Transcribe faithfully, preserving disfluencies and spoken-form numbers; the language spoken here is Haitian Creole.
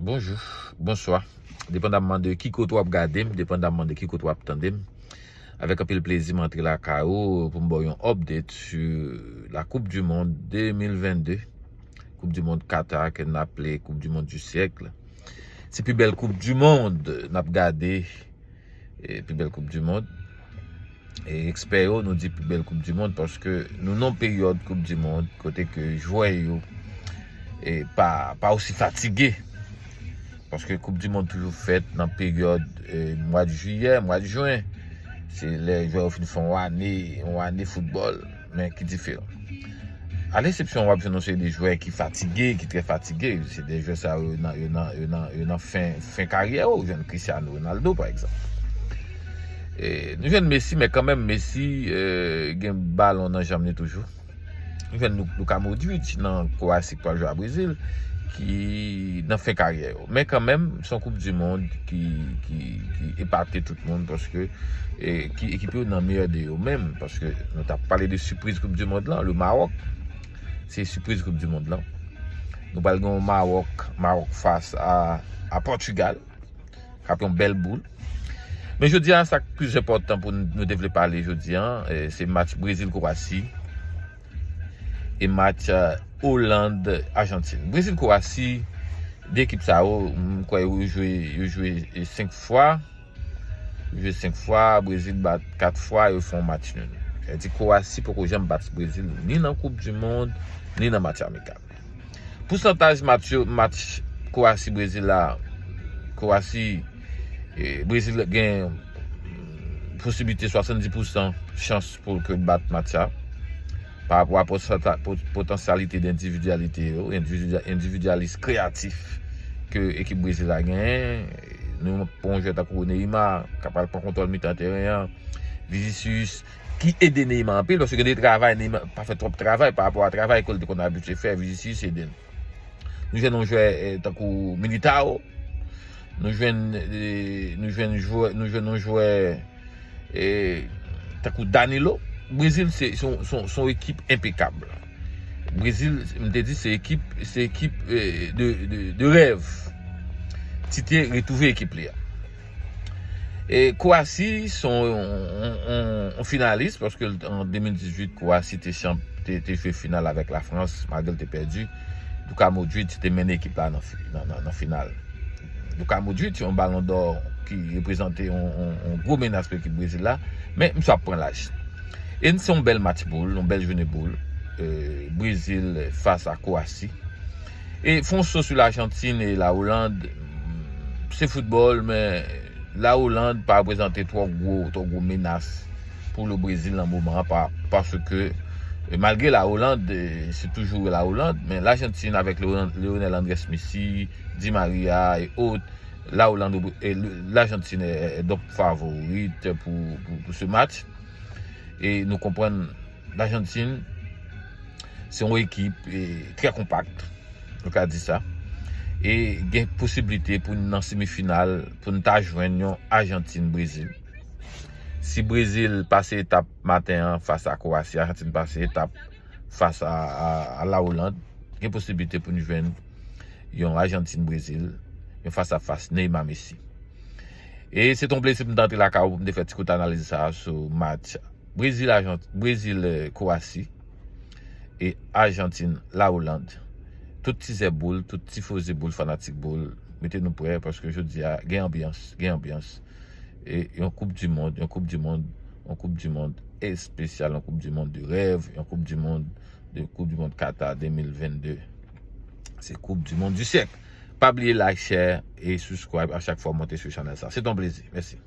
Bonjou, bonswa. Depandamman de ki kote w ap gade m, depandamman de ki kote w ap tande m, avèk anpil plezi m antre lakay ou pou m ba w yon update sur la Coupe du Monde de mil vennde. Coupe du Monde Qatar ke n aple Coupe du Monde du siècle. Se pi bèl Coupe du Monde n ap gade, e, pi bèl Coupe du Monde. E, ekspè yo, nou di pi bèl Coupe du Monde paske nou nan peryòd Coupe du Monde kote ke jwè yo, e, pa, pa osi fatige. Paske Coupe du Monde toujou fèt nan peryòd, e, mwa de jiyè, mwa de jen. Se lè jwè yo fin fè yon ane, yon ane foutbòl, men ki diferan. A lesepsyon, w ap jwenn yon seri de jwè ki fatige, ki trè fatige. Se de jwè sa yo nan, yo nan, yo nan, yo nan fen, fen karyè yo. Ou jwenn Cristiano Ronaldo, pa egzanp. E, nou jwenn Messi, men kanmenm Messi, e, gen balon nan janm li toujou. Nou jwenn Lu-, Luka Modric nan Krowasi k pral jwe a Brezil, ki nan fen karyè yo. Men kanmenm, se yon Coupe du Monde ki, ki, ki epate tout moun, paske, e, ki ekip yo nan meyè de yo menm, paske nou t ap pale de sipriz Coupe du Monde lan, le Maroc. Se sipriz Coupe du Monde lan. Nou pral gen yon Maroc, Maroc fas a, a Portugal. K ap yon bèl boul. Men jodi a, sa k plis enpòtan pou n-, nou te vle pale jodi a, e, se match Brezil-Krowasi e match, e, Oland-Ajantin. Brezil-Krowasi, de ekip sa yo, m kwè yo jwe, yo jwe, e, senk fwa. Yo jwe senk fwa, Brezil bat kat fwa, yo fè yon match nul. Sa vle di Krowasi poko janm bat Brezil, ni nan Coupe du Monde, ni nan match amikal. Pousantaj match yo, match Krowasi-Brezil la, Krowasi, e, Brezil gen posiblite swasanndis pousan chans pou ke l bat match la. Pa rapò a potanta-, pot-, potansyalite de endividyalite yo, endividya-, endividyalis kreyatif ke ekip Brezil la genyen, nou pran yon jwè tankou Neymar, k ap al pran kontwòl mitan teren an, Vinicius, ki ede Neymar anpil, paske gen de travay, Neymar pa fè twòp travay pa rapò a travay ke l te konn abitye fè, Vinicius ede l. Nou jwenn yon jwè, e, tankou Militao, nou jwenn, e, nou jwenn jwè, nou jwenn yon jwè, e, tankou Danilo. Brezil se, se, se, se yon ekip enpekab. Brezil, m te di, se ekip, se ekip, e, de, de, de rèv. Tite retwouve ekip li a. E Krowasi se yon, yon, yon, yon finalis, paske an de mil dizuit, Krowasi te chanp-, te, te jwe final avèk Lafrans, malgre l te pèdi. Luka Modric te mennen ekip la nan fi-, nan, nan, nan final. Luka Modric, yon Balon dò ki reprezante yon, yon, yon gwo menas pou ekip Brezil la, men misye ap pran laj. E se yon bèl match boul, yon bèl jounen boul. E, Brezil fas a Krowasi. E fè yon so sou Lajantin e Laoland. Se foutbòl, men Laoland pa reprezante twò gwo, twò gwo menas pou le Brezil nan moman an, pa, paske, e, malgre Laoland, e, se toujou Laoland, men Lajantin avèk Leon-, Lionel Andrés Messi, Di Maria e ot, Laoland, e, Lajantin e, e, e donk favorit pou, pou, pou se match. E nou konprann Lajantin se yon ekip, e, trè konpak, nou ka di sa. E gen posiblite pou n nan semifinal, pou n ta jwenn yon Ajantin-Brezil. Si Brezil pase etap maten an fas a Krowasi, Ajantin pase etap fas a, a, a Laoland, gen posiblite pou n jwenn yon Ajantin-Brezil, yon fas a fas Neymar-Messi. E se t on plezi pou m te antre lakay ou pou m te fè ti kout analiz sa a sou match Brezil, Ajant-, Brezil, e, Krowasi e Ajantin, Laoland. Tout tizè boul, tout tifoze boul, fanatik boul, mete nou prè paske jodi a gen anbyans, gen anbyans. E yon Coupe du Monde, yon Coupe du Monde, yon Coupe du Monde espesyal, yon Coupe du Monde de rèv, yon Coupe du Monde de Coupe du Monde Qatar de mil vennde. Se Coupe du Monde du siècle. Pa bliye like, share e subscribe a chak fwa w monte sou chanèl sa. Se t on plezi. Mèsi.